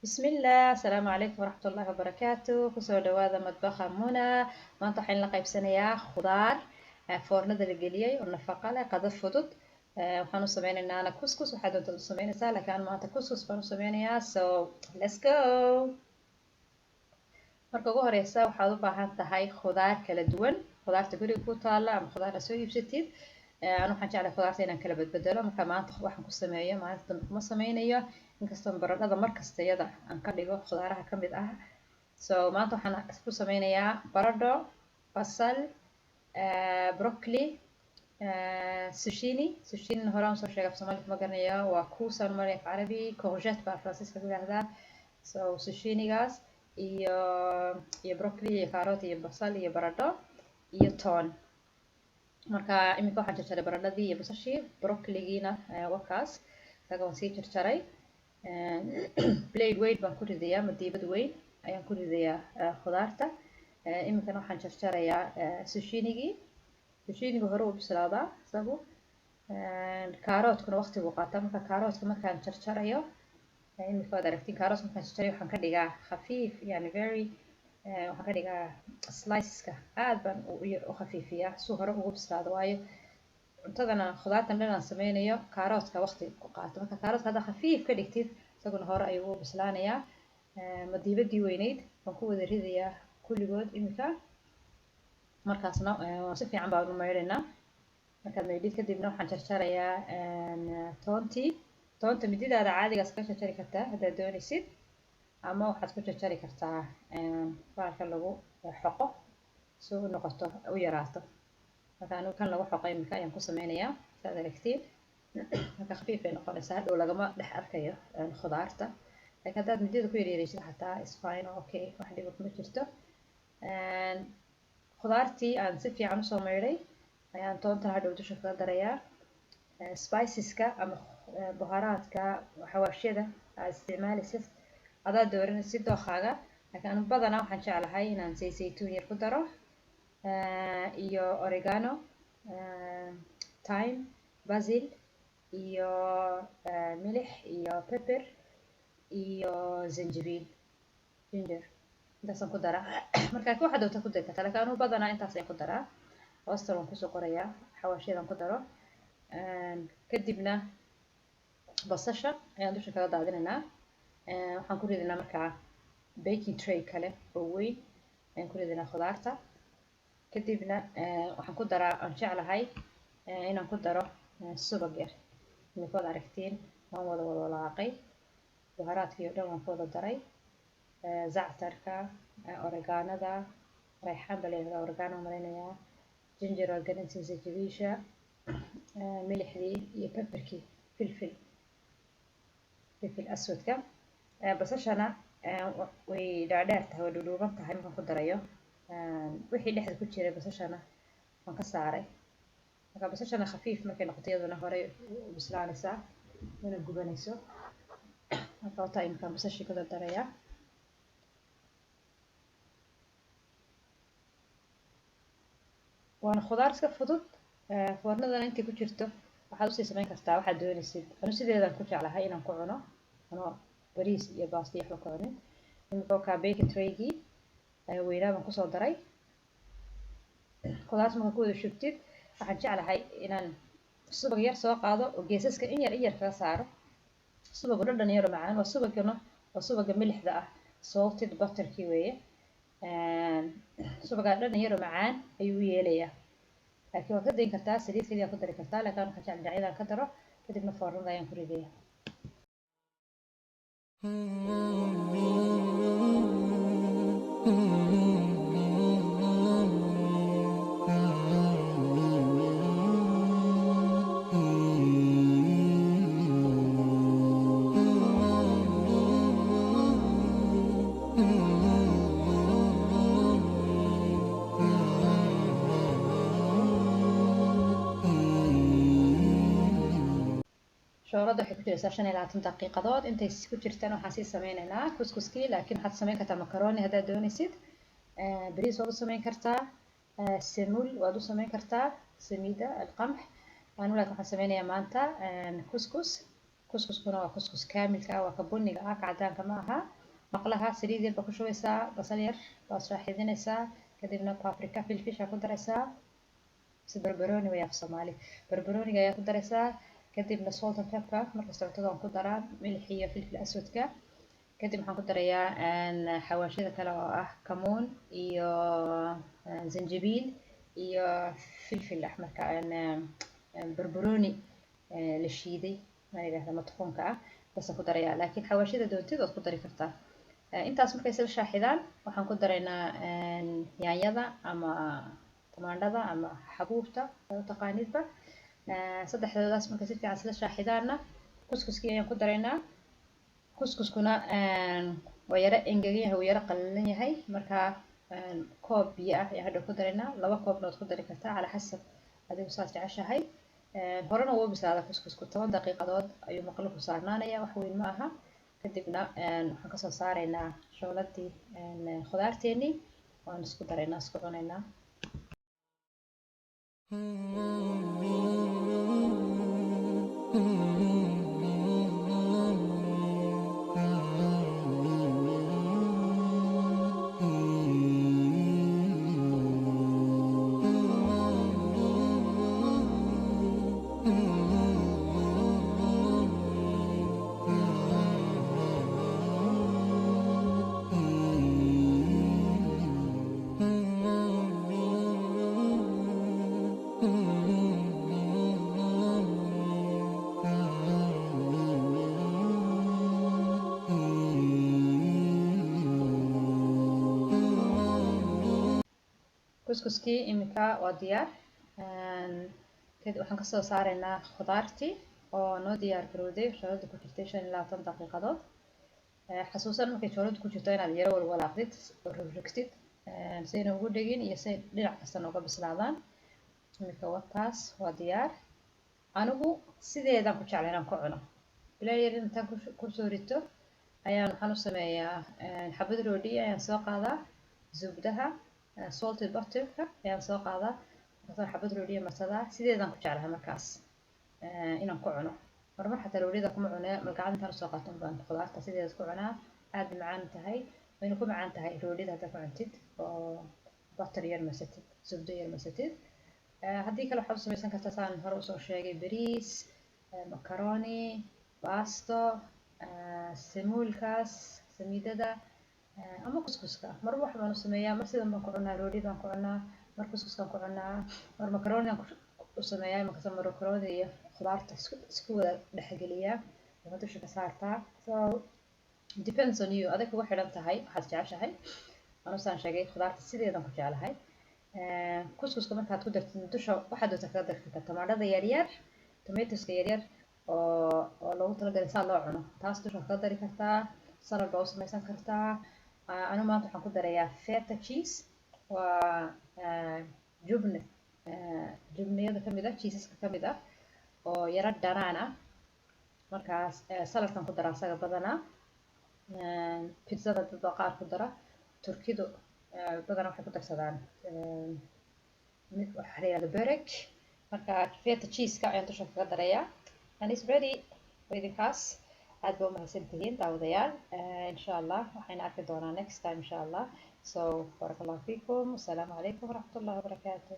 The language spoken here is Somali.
Bismillah, asalaamu calaykum waraxmatullaahi wabarakaatu. Kusoo dhawaada madbaxa Muna. Maanta waxaan la qaybsanayaa khudaar foornada la geliyey oo nafaqa leh, qado fudud. Waxaan u sameynaynaa kuskus. Waxaad doontaad u sameynaysaa, laakiin aan maanta kuskus baan u sameynayaa. So let's go. Marka ugu horeysa waxaad u baahan tahay khudaar kala duwan, khudaarta guriga ku taalla ama khudaar aad soo iibsatid. Anu waxaan jeclahay khudaarta inaan kala badbedelo. Marka maanta waxaan ku sameeyo, maalinta dambe kuma sameynayo, inkastoo baradhada markasta iyada aan ka dhigo khudaaraha ka mid ah. So maanta waxaan ku sameynayaa baradho, basal, broccoli, zucchini. Zucchini hore aan soo sheegay, af Soomaali kuma garanayo, waa kuusan maraya, af Carabi courgette baa Faransiiska lagu yihahdaa. So zucchinigaas iyo broccoli iyo carrot iyo basal iyo baradho iyo toon. Marka iminka waxaan jarjaray baradhadii iyo basashii, broccoligiina wakaas isaga waan sii jarjaray. Plate weyn baan ku ridayaa, madiibad weyn ayaan ku ridayaa khudaarta. Iminkana waxaan jarjarayaa zucchinigii. Zucchinigu hore uu bislaadaa isagu, carrotkuna waqti buu qaataa. Marka carrotka markaan jarjarayo, iminka waad aragtiin, carrotka markaan jarjarayo waxaan ka dhigaa khafiif, yani very, waxaan ka dhigaa sliceska aad baan u khafiifiyaa si hore ugu bislaado, waayo cuntadana khudaartan dhan aan sameynayo carrotka waqti ku qaato. Marka carrotka haddaa khafiif ka dhigtid, isaguna hore ayuu u bislaanayaa. Madiibadii weyneyd waan ku wada ridayaa kulligood iminka. Markaasna si fiican baan u maydhaynaa. Markaad maydhid kadibna waxaan jarjarayaa toontii. Toonta mididaada caadigaas ka jarjari kartaa haddaad doonaysid, ama waxaad ku jarjari kartaa bahalka lagu xoqo si u noqoto u yaraato. Marka anigu kan lagu xoqo iminka ayaan ku sameynayaa, saad aragtiin. Marka khafiif bay noqonaysaa, hadhow lagama dhex arkayo khudaarta. Laakiin haddaad midida ku yaryaraysid xataa is fine, okay, wax dhiba kuma jirto. Khudaartii aan si fiican usoo maydhay ayaan toontan hadhow dusha kaga darayaa. Spiceska ama buharaadka, xawaashyada aad isticmaalaysid adaa dooranaysid dookaaga, laakiin anu badanaa waxaan jeclahay inaan zaytuun yar ku daro iyo oregano, thyme, basil iyo milix iyo pepper iyo zanjabiil, ginger, intaasaan ku daraa. Marka waxaad doonta ku dari kartaa, laakiin anu badanaa intaas ayaan ku daraa. Hoosta waan kusoo qorayaa xawaashyadan ku daro. Kadibna basasha ayaan dusha kaga daadinaynaa. Waxaan ku ridaynaa markaa baking tray kale oo weyn ayaan ku ridaynaa khudaarta. Kadibna waxaan ku daraa, aan jeclahay inaan ku daro subag yar. Imika waad aragtiin, waan wada walaaqay, buharaadkii oo dhan waan ku wada daray: zactarka, oreganada, rayxaan baa la yihahdaa oregano marinayaa, ginger waa garanaysa, zanjabiisha, milixdii iyo pepperkii, filfil aswadka. Basashana way dhaadheer tahay, way dhuudhuuban tahay. Markaan ku darayo, wixii dhexda ku jiray basashana waan ka saaray. Marka basashana khafiif markay noqoto, iyaduna horey u bislaanaysaa, mana gubanayso. Marka wataa imkaan basashii ku dardarayaa. Waana khudaar iska fudud. Foornadana intay ku jirto waxaad usii samayn kartaa waxaad doonaysid. Anu sideedaan ku jeclahay inaan ku cuno, anoo bariis iyo baasto iyo waxba ku cunin. Imika kaa baking traygii weynaa baan kusoo daray khudaarta. Markaa ku wada shubtid, waxaan jeclahay inaan subag yar soo qaado oo geesaska in yar in yar kaga saaro. Subagu dhadhan yaro macaan waa. Subagana waa subaga milixda ah, salted butterkii weeye. Subagaa dhadhan yaro macaan ayuu u yeelayaa, laakiin waad ka dayn kartaa, saliid kaliya ku dari kartaa, laakiin waxaan jecel dhinacyadaan ka daro. Kadibna foornada ayaan ku ridaya. Shoolada waxay ku jiraysaa 25 daqiiqadood. Intay ku jirtaan waxaan sii sameynaynaa kuskuskii, laakiin waxaad samayn kartaa macaroni haddaad doonaysid, bariis waad u samayn kartaa, semul waad u samayn kartaa, samiida alqamx. Anu laakiin waxaan sameynayaa maanta kuskus. Kuskuskuna waa kuskus kaamilka ah, waa ka buniga ah, ka cadaanka ma aha. Maqlaha saliid yar baa ku shubaysaa, basal yar baad shaaxidinaysaa, kadibna paprika, filfisha ku daraysaa, si barbarooni way af Soomaali, barbarooniga ayaa ku daraysaa. Kadibna salt and pepper, markasta cuntada waan ku daraa milix iyo filfil aswadka. Kadib waxaan ku darayaa xawaashada kale oo ah kamuun iyo zanjabiil iyo filfil axmarka, barbarooni la shiiday, maa yidhahda, madfuunka ah basaan ku darayaa, laakiin xawaashida doontid waad ku dari kartaa. Intaas markay isla shaaxidaan, waxaan ku daraynaa yaanyada ama tamaandhada ama xabuubta u taqaanidba. Saddexdoodaas markay si fiican isla shaaxidaanna, kuskuskii ayaan ku daraynaa. Kuskuskuna waa yaro engegan yahay, wuu yaro qalalan yahay. Markaa koob biyo ah ayaan hadhow ku daraynaa. 2 koobna waad ku dari kartaa, calaa xasab adigu saad jeceshahay. Horena wuu bislaada kuskusku, 10 daqiiqadood ayuu maqluhu saarnaanaya, wax weyn ma aha. Kadibna waxaan kasoo saaraynaa shooladii khudaarteenii, waan isku daraynaa, isku cunaynaa. Kuskuskii iminka waa diyaar. Kadib waxaan kasoo saaraynaa khudaartii oo noo diyaar garowday, shoolada ku jirtay 25 daqiiqadood. Xasuusan markay shoolada ku jirto inaad yaro walwalaaqdid oo rogrogtid, sayna ugu dhegin iyo say dhinac kastana uga bislaadaan. Iminka wataas waa diyaar. Anigu sideedaan ku jeclay inaan ku cuno. Bilaa yar intaan kusoo rito ayaan waxaan u sameeyaa xabad roodhi ayaan soo qaadaa, zubdaha, salted butterka ayaan soo qaadaa, markaasaan xabad roodhiya marsadaa. Sideedaan ku jeclahay markaas inaan ku cuno. Marmar xataa roodhida kuma cunee, malgacad intaan usoo qaato baan khudaarta sideeda ku cunaa. Aad bay macaan tahay, wayna ku macaan tahay roodhida haddaad ku cuntid oo butter yar marsatid, zubdo yar marsatid. Haddii kale waxaad u samaysan kartaa, saan hore usoo sheegay, bariis, macaroni, basto, samuulkaas, samiidada ama kuskuska. Mar wax baan u sameeyaa, mar sidan baan ku cunaa, roodhi baan ku cunaa, mar kuskuskaan ku cunaa, mar macaronigan u sameeyaa. Markasta macaroni iyo khudaarta isku wada dhexgeliyaa ama dusha ka saartaa. So depends on you, adig kugu xidhan tahay waxaad jeceshahay. Anusaan sheegay, khudaarta sideedan ku jeclahay. Kuskuska markaad ku dartid dusha, waxaad doonta kaga dari kartaa tamaandhada yaryar, tomatoeska yaryar oo loogu talagalay saa loo cuno, taas dusha kaga dari kartaa. Salad baa u samaysan kartaa. Anigu maanta waxaan ku darayaa feta cheese, waa jubne, jubniyada kamid ah, cheeseska kamid ah oo yaro dhanaan ah. Markaas saladkan ku daraa asaga badanaa. Pizzada dad baa qaar ku dara. Turkidu badanaa waxay ku darsadaan mid waxaa la yihahda börek. Marka feta cheeseka ayaan dusha kaga darayaa and it's ready. Idinkaas aad ba umahadsan tihiin, daawadayaal. Insha Allah waxayna arki doonaa next time, insha Allah. So بارك الله فيكم، والسلام عليكم ورحمة الله وبركاته.